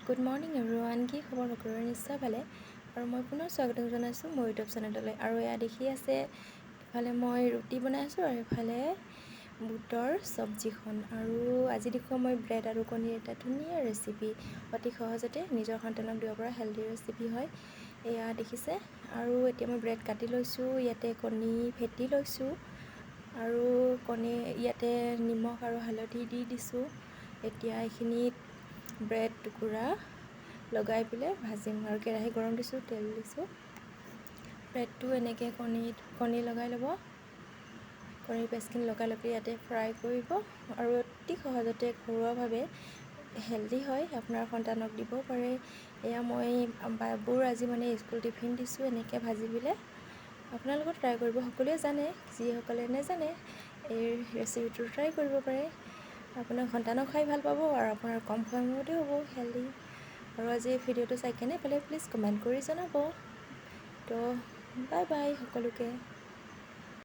Good morning everyone, কি খবৰ সকলোৰে? নিশ্চয় ভালে। আৰু মই পুনৰ স্বাগতম জনাইছোঁ মোৰ ইউটিউব চেনেললৈ। আৰু এয়া দেখি আছে, এফালে মই ৰুটি বনাই আছোঁ আৰু এফালে বুটৰ চব্জিখন। আৰু আজি দেখুৱাম মই ব্ৰেড আৰু কণীৰ এটা ধুনীয়া ৰেচিপি, অতি সহজতে নিজৰ সন্তানক দিব পৰা হেল্ডি ৰেচিপি হয়। এয়া দেখিছে। আৰু এতিয়া মই ব্ৰেড কাটি লৈছোঁ, ইয়াতে কণী ফেটি লৈছোঁ আৰু কণী ইয়াতে নিমখ আৰু হালধি দি দিছোঁ। এতিয়া এইখিনিত ব্ৰেড টুকুৰা লগাই পেলাই ভাজিম। আৰু কেৰাহী গৰম দিছোঁ, তেল দিছোঁ। ব্ৰেডটো এনেকৈ কণীত কণী লগাই ল'ব, কণীৰ পেষ্টখিনি লগাই লৈ পেলাই ইয়াতে ফ্ৰাই কৰিব। আৰু অতি সহজতে ঘৰুৱাভাৱে হেল্ডি হয়, আপোনাৰ সন্তানক দিব পাৰে। এয়া মই বাবুৰ আজি মানে স্কুল টিফিন দিছোঁ এনেকৈ ভাজি পেলাই। আপোনালোকেও ট্ৰাই কৰিব। সকলোৱে জানে, যিসকলে নেজানে এই ৰেচিপিটো ট্ৰাই কৰিব পাৰে। আপোনাৰ সন্তানেও খাই ভাল পাব আৰু আপোনাৰ কম সময়তে হ'ব, হেল্ডি। আৰু আজি এই ভিডিঅ'টো চাই কেনে পালে প্লিজ কমেণ্ট কৰি জনাব। তো বাই বাই সকলোকে।